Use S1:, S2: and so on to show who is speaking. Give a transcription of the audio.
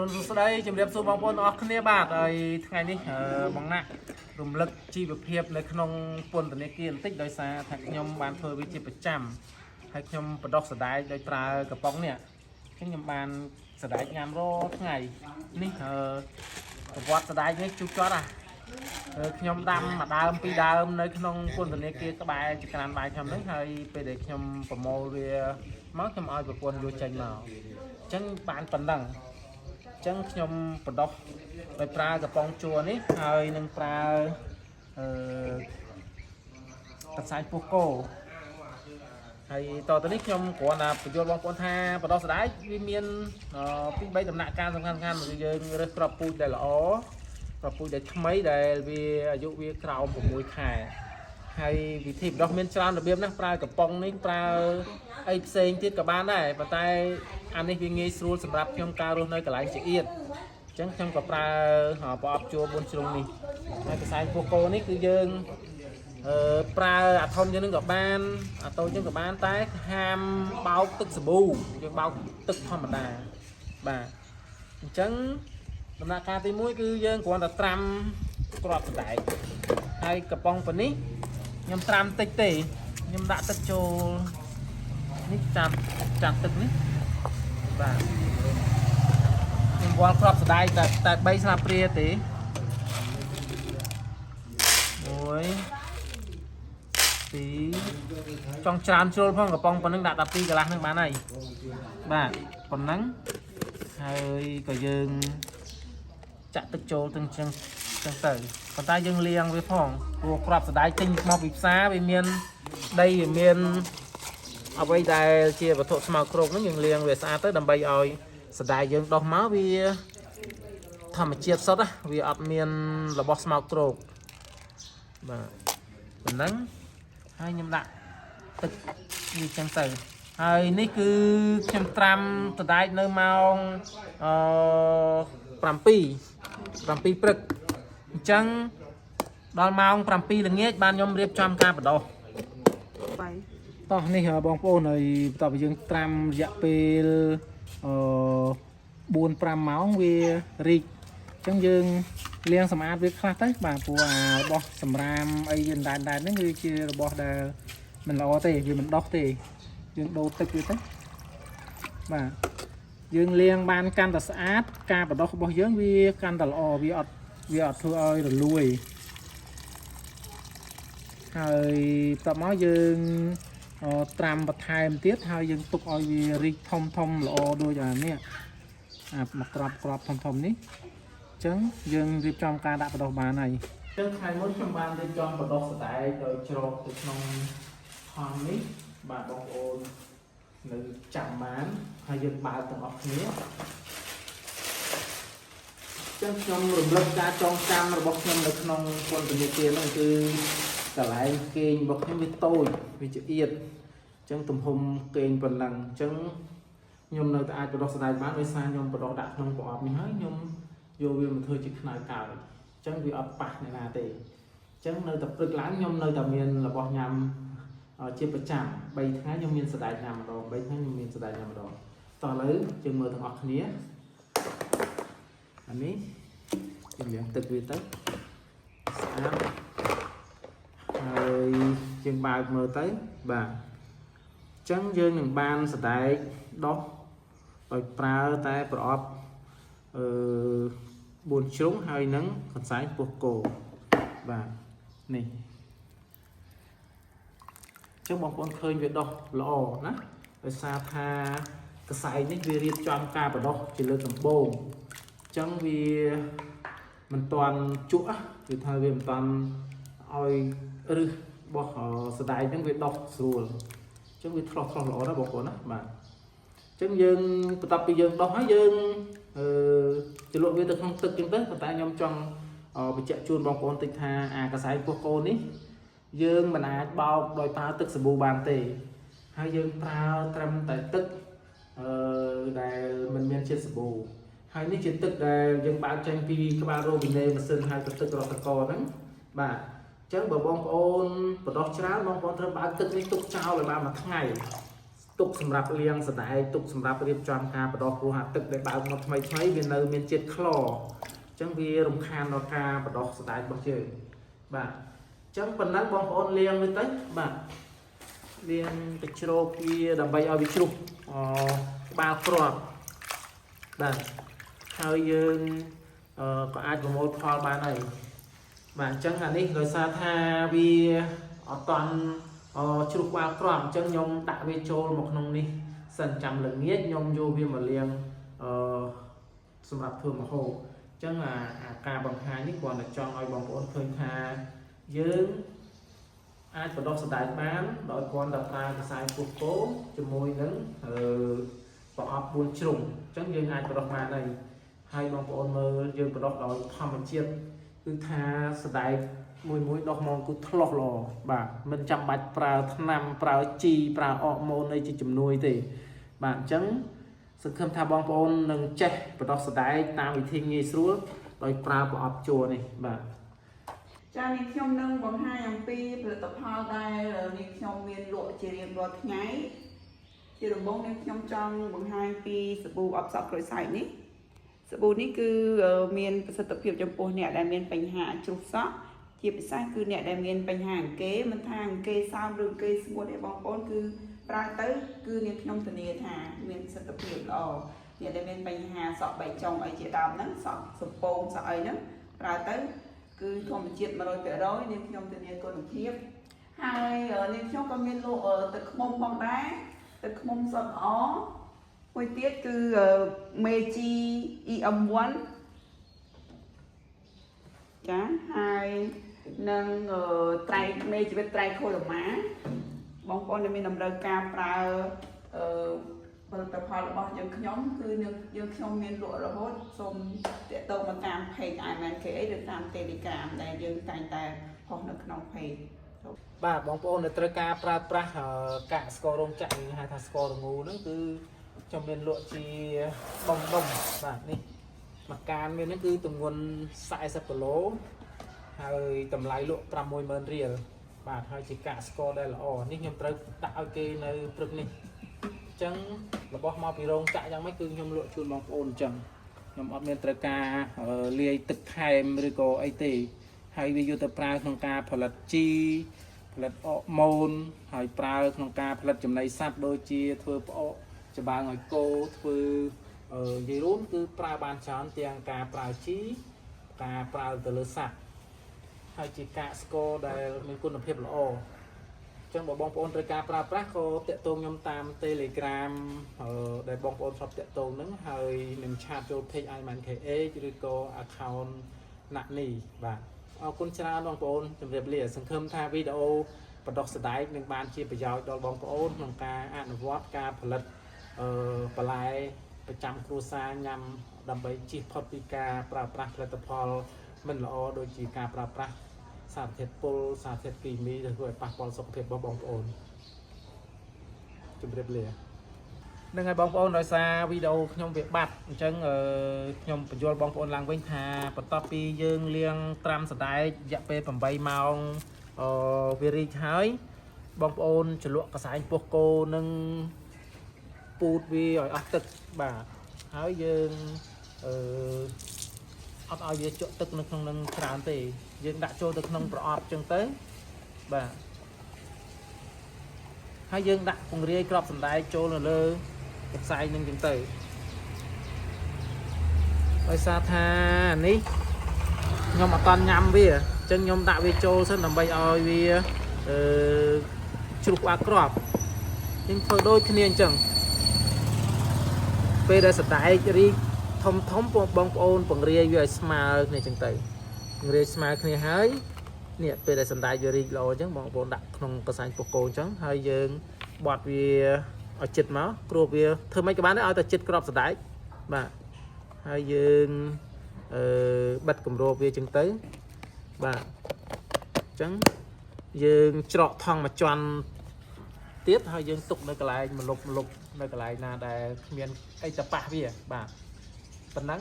S1: រុនសួស្តីជំរាបសួរបងប្អូនទាំងអស់គ្នាបាទហើយថ្ងៃនេះបងណាក់រំលឹកជីវភាពនៅក្នុងពន្ធនាគារបន្តិចដោយសារថាខ្ញុំបានធ្វើវាជាប្រចាំហើយខ្ញុំបដោះសដែកដោយប្រើកំប៉ុងនេះអញ្ចឹងខ្ញុំបានសដែកញ៉ាំរាល់ថ្ងៃនេះប្រវត្តិសដែកនេះជូរចត់ខ្ញុំដាំមួយដើមពីរដើមនៅក្នុងពន្ធនាគារក្បែរចក្រានបាយខ្ញុំហ្នឹងហើយពេលដែលខ្ញុំប្រមូលវាមកខ្ញុំឲ្យប្រពន្ធយកចេញមកអញ្ចឹងបានប៉ុណ្ណឹង អញ្ចឹងខ្ញុំបដោះដោយប្រើកំប៉ុងជួរនេះហើយនឹងប្រើអឺកន្សែងពោះគោហើយតទៅនេះខ្ញុំគ្រាន់តែបញ្យល់បងប្អូនថាបដោះសដែកវាមានពី3ដំណាក់កាលសំខាន់ៗគឺយើងរើសគ្រាប់ពូជដែលល្អគ្រាប់ពូជដែលថ្មីដែលវាអាយុវាក្រោម6ខែហើយវិធីបដោះមានច្រើនរបៀបណាស់ប្រើកំប៉ុងនេះប្រើអីផ្សេងទៀតក៏បានដែរប៉ុន្តែអានេះវាងាយស្រួលសម្រាប់ខ្ញុំការរស់នៅកន្លែងចង្អៀតអញ្ចឹងខ្ញុំក៏ប្រើប្រអប់ជួរ4ជ្រុងនេះហើយកន្សែងពោះគោនេះគឺយើងប្រើអាធំជាងនឹងក៏បានអាតូចជាងក៏បានតែហាមបោកទឹកសាប៊ូយើងបោកទឹកធម្មតាបាទអញ្ចឹងដំណាក់កាលទី1គឺយើងគ្រាន់តែត្រាំគ្រាប់សណ្ដែកហើយកំប៉ុងប៉ុណ្នេះខ្ញុំត្រាំតិចទេខ្ញុំដាក់ទឹកចូលនេះចាំចាំទឹកនេះបាទខ្ញុំវាល់គ្រាប់សណ្ដែកតែ3ស្លាបព្រាទេ1 2ចង់ច្រើនជ្រុលផងកំប៉ុងប៉ុណ្ណឹងដាក់12កន្លះហ្នឹងបានហើយបាទប៉ុណ្ណឹងហើយក៏យើងចាក់ទឹកចូលទាំងចឹងចឹងទៅប៉ុន្តែយើងលាងវាផងព្រោះគ្រាប់សណ្ដែកចេញមកពីផ្សារវាមានដីវាមានអ្វីដែលជាវត្ថុស្មៅគ្រោកហ្នឹងយើងលាងវាស្អាតទៅដើម្បីឲ្យសណ្ដែកយើងដុះមកវាធម្មជាតិសុទ្ធណាវាអត់មានរបស់ស្មៅគ្រោកបាទប៉ុណ្ណឹង ហើយខ្ញុំដាក់ទឹកនេះចឹងទៅហើយនេះគឺខ្ញុំត្រាំសណ្ដែកនៅម៉ោងអឺ7 7ព្រឹកអញ្ចឹងដល់ម៉ោង7ល្ងាចបានខ្ញុំរៀបចំការបដោះ
S2: បាយ
S1: តោះនេះបងប្អូនហើយបន្ទាប់ពីយើងត្រាំរយៈពេលអឺ4 5ម៉ោងវារីកអញ្ចឹងយើងលាងសម្អាតវាខ្លះទៅបាទព្រោះអារបស់សម្រាមអីវាដែនដែនហ្នឹងគឺជារបស់ដែលមិនល្អទេវាមិនដោះទេយើងដូរទឹកវាទៅបាទយើងលាងបានកាន់តែស្អាតការបដោះរបស់យើងវាកាន់តែល្អវាអត់ធ្វើឲ្យរលួយហើយបន្ទាប់មកយើង ត្រាំបន្ថែមទៀតហើយយើងទុកឲ្យវារីកធំធំល្អដូចអានេះអាមកក្របក្របធំធំនេះអញ្ចឹងយើងរៀបចំការដាក់បដោះបានហើយអញ្ចឹងថ្ងៃមុនខ្ញុំបានរៀបចំបដោះសណ្ដែកដោយច្រកទៅក្នុងថង់នេះបាទបងប្អូននៅចាំបានហើយយើងបើកទាំងអស់គ្នាអញ្ចឹងខ្ញុំរំលឹកការចងចាំរបស់ខ្ញុំនៅក្នុងពន្ធនាគារហ្នឹងគឺកន្លែងគេងរបស់ខ្ញុំវាតូចវាចង្អៀត អញ្ចឹងទំហំគេងប៉ុណ្ណឹងអញ្ចឹងខ្ញុំនៅតែអាចបដោះសណ្ដែកបានដោយសារខ្ញុំបដោះដាក់ក្នុងប្រអប់នេះហើយខ្ញុំយកវាមកធ្វើជាខ្នើយកើយអញ្ចឹងវាអត់ប៉ះអ្នកណាទេអញ្ចឹងនៅតែព្រឹកឡើងខ្ញុំនៅតែមានរបស់ញ៉ាំជាប្រចាំ3ថ្ងៃខ្ញុំមានសណ្ដែកញ៉ាំម្ដង3ថ្ងៃខ្ញុំមានសណ្ដែកញ៉ាំម្ដងតោះឥឡូវយើងមើលទាំងអស់គ្នាអានេះយើងលាងទឹកវាទៅស្អាតហើយយើងបើកមើលទៅបាទ ចឹងយើងនឹងបានសណ្ដែកដោះដោយប្រើតែប្រអប់អឺ4ជ្រុងហើយនឹងកន្សែងពោះគោបាទនេះចឹងបងប្អូនឃើញវាដោះល្អណាដោយសារថាកន្សែងនេះវារៀបចំការបដោះជាលើកដំបូងចឹងវាមិនតាន់ជក់គឺថាវាមិនតាន់ឲ្យរឹសរបស់សណ្ដែកហ្នឹងវាដោះស្រួល ចឹងវាឆ្លោះឆ្លោះល្អណាស់បងប្អូនណាបាទអញ្ចឹងយើងបន្ទាប់ពីយើងដោះហើយយើងអឺជ្រលក់វាទៅក្នុងទឹកចឹងទៅប៉ុន្តែខ្ញុំចង់បញ្ជាក់ជូនបងប្អូនតិចថាអាកសែងពោះគោនេះយើងមិនអាចបោកដោយប្រើទឹកសាប៊ូបានទេហើយយើងប្រើត្រឹមតែទឹកអឺដែលមិនមានជាតិសាប៊ូហើយនេះជាទឹកដែលយើងបើកចេញពីក្បាលរ៉ូប៊ីណេម៉ាស៊ីនហៅទៅទឹករតកហ្នឹងបាទចឹងបើបងប្អូនបដោះច្រើនបងប្អូនត្រូវបើកទឹកនេះទុកចោលឲ្យបានមួយថ្ងៃ ទុកសម្រាប់លាងសណ្ដែកទុកសម្រាប់រៀបចំការបណ្ដុះព្រោះអាទឹកដែលបើកមកថ្មីថ្មីវានៅមានជាតិក្លរអញ្ចឹងវារំខានដល់ការបណ្ដុះសណ្ដែករបស់យើងបាទអញ្ចឹងប៉ុណ្ណឹងបងប្អូនលាងវាទៅបាទលាងទៅជ្រោកវាដើម្បីឲ្យវាជ្រុះអក្បាលគ្រាប់បាទហើយយើងអឺក៏អាចប្រមូលផលបានហើយបាទអញ្ចឹងអានេះដោយសារថាវាអត់តន់អជ្រុះក្បាលគ្រាប់អញ្ចឹងខ្ញុំដាក់វាចូលមកក្នុងនេះសិនចាំល្ងាចខ្ញុំយកវាមកលាងអឺសម្រាប់ធ្វើម្ហូបអញ្ចឹងអាអាការបង្ហាញនេះគ្រាន់តែចង់ឲ្យបងប្អូនឃើញថាយើងអាចបណ្ដុះសណ្ដែកបានដោយគ្រាន់តែប្រើខ្សែពោះគោជាមួយនឹងអឺប្រអប់4ជ្រុងអញ្ចឹងយើងអាចបណ្ដុះបានហើយហើយបងប្អូនមើលយើងបណ្ដុះដោយធម្មជាតិគឺថាសណ្ដែកមួយមួយដោះមកគឺថ្លោះល្អបាទមិនចាំបាច់ប្រើថ្នាំប្រើជីប្រើអរម៉ូនអីជាជំនួយទេបាទអញ្ចឹងសង្ឃឹមថាបងប្អូននឹងចេះបណ្ដុះសណ្ដែកតាមវិធីងាយស្រួលដោយប្រើប្រអប់ជួរនេះបាទ
S2: ចានាងខ្ញុំនឹងបង្ហាញអំពីផលិតផលដែលនាងខ្ញុំមានលក់ជារៀងរាល់ថ្ងៃជាដំបូងនាងខ្ញុំចង់បង្ហាញពីសាប៊ូអបសក់ក្រូចសើចនេះសាប៊ូនេះគឺមានប្រសិទ្ធភាពចំពោះអ្នកដែលមានបញ្ហាជ្រុះសក់ជាពិសេសគឺអ្នកដែលមានបញ្ហាអង្គេមិនថាអង្គេសើមឬអង្គេស្ងួតទេបងប្អូនគឺប្រើទៅគឺនាងខ្ញុំធានាថាមានប្រសិទ្ធភាពល្អអ្នកដែលមានបញ្ហាសក់បែកចុងអីជាដើមហ្នឹងសក់សំពងសក់អីហ្នឹងប្រើទៅ គឺធម្មជាតិ100%នាងខ្ញុំធានាគុណភាពហើយនាងខ្ញុំក៏មានលក់ទឹកឃ្មុំផងដែរទឹកឃ្មុំសុទ្ធល្អមួយទៀតគឺមេជី EM1 ចាហើយនឹងត្រៃមេជីវិតត្រៃខូឡូម៉ាបងប្អូនដែលមានតម្រូវការប្រើអឺផលិតផលរបស់យើងខ្ញុំគឺយើងយើងខ្ញុំមានលក់រហូតសូមតាក់ទងមកតាម page IMNKA ឬតាម Telegram ដែលយើងតែងតែផុសនៅក្នុង page
S1: បាទបងប្អូនដែលត្រូវការប្រើប្រាស់កាកស្កររោងចក្រឬហៅថាស្កររងូហ្នឹងគឺខ្ញុំមានលក់ជាដុំដុំបាទនេះមួយកានមានហ្នឹងគឺទម្ងន់40គីឡូហើយតម្លៃលក់60000រៀលបាទហើយជាកាកស្ករដែលល្អនេះខ្ញុំត្រូវដាក់ឲ្យគេនៅព្រឹកនេះអញ្ចឹងរបស់មកពីរោងចក្រយ៉ាងម៉េចគឺខ្ញុំលក់ជូនបងប្អូនអញ្ចឹងខ្ញុំអត់មានត្រូវការលាយទឹកថែមឬក៏អីទេហើយវាយកទៅប្រើក្នុងការផលិតជីផលិតអរម៉ូនហើយប្រើក្នុងការផលិតចំណីសត្វដូចជាធ្វើផ្អកច្បើងឲ្យគោធ្វើនិយាយរួមគឺប្រើបានច្រើនទាំងការប្រើជីការប្រើទៅលើសត្វហើយជាកាកស្ករដែលមានគុណភាពល្អអញ្ចឹងបើបងប្អូនត្រូវការប្រើប្រាស់ក៏តាក់ទងខ្ញុំតាម Telegram ដែលបងប្អូនធ្លាប់តាក់ទងហ្នឹងហើយនឹង chat ចូល page iManKH ឬក៏ account ណាក់នេះបាទអរគុណច្រើនបងប្អូនជម្រាបលាសង្ឃឹមថាវីដេអូបណ្ដុះសណ្ដែកនឹងបានជាប្រយោជន៍ដល់បងប្អូនក្នុងការអនុវត្តការផលិតអឺបន្លែប្រចាំគ្រួសារញ៉ាំដើម្បីជៀសផុតពីការប្រើប្រាស់ផលិតផលមិនល្អដូចជាការប្រើប្រាស់សារធាតុពុលសារធាតុគីមីដែលធ្វើឲ្យប៉ះពាល់សុខភាពរបស់បងប្អូនជម្រាបលា នឹងហើយបងប្អូនដោយសារវីដេអូខ្ញុំវាបាត់អញ្ចឹងខ្ញុំបញ្យល់បងប្អូនឡើងវិញថាបន្ទាប់ពីយើងលាងត្រាំសណ្ដែករយៈពេល8ម៉ោងអឺវារីកហើយបងប្អូនជ្រលក់កសែងពោះគោនឹងពូតវាឲ្យអស់ទឹកបាទហើយយើងអឺអត់ឲ្យវាជក់ទឹកនៅក្នុងនឹងច្រើនទេយើងដាក់ចូលទៅក្នុងប្រអប់អញ្ចឹងទៅបាទហើយយើងដាក់ពង្រាយក្របសណ្ដែកចូលនៅលើកន្សែងនឹងចឹងទៅដោយសារថានេះខ្ញុំអត់តន់ញ៉ាំវាអញ្ចឹងខ្ញុំដាក់វាចូលសិនដើម្បីឲ្យវាអឺជ្រុះក្បាលក្របខ្ញុំធ្វើដូចគ្នាអញ្ចឹងពេលដែលសណ្ដែករីកធំធំបងប្អូនពង្រាយវាឲ្យស្មើគ្នាអញ្ចឹងទៅពង្រាយស្មើគ្នាហើយនេះពេលដែលសណ្ដែកវារីកល្អអញ្ចឹងបងប្អូនដាក់ក្នុងកន្សែងពោះគោអញ្ចឹងហើយយើងបត់វាឲ្យចិត្តមកគ្របវាធ្វើម៉េចក៏បានដែរឲ្យតែចិត្តក្របសណ្ដែកបាទហើយយើងអឺបិទគម្របវាអញ្ចឹងទៅបាទអញ្ចឹងយើងច្រកថង់មួយជាន់ទៀតហើយយើងទុកនៅកន្លែងម្លប់ម្លប់នៅកន្លែងណាដែលគ្មានអីទៅប៉ះវាបាទប៉ុណ្ណឹង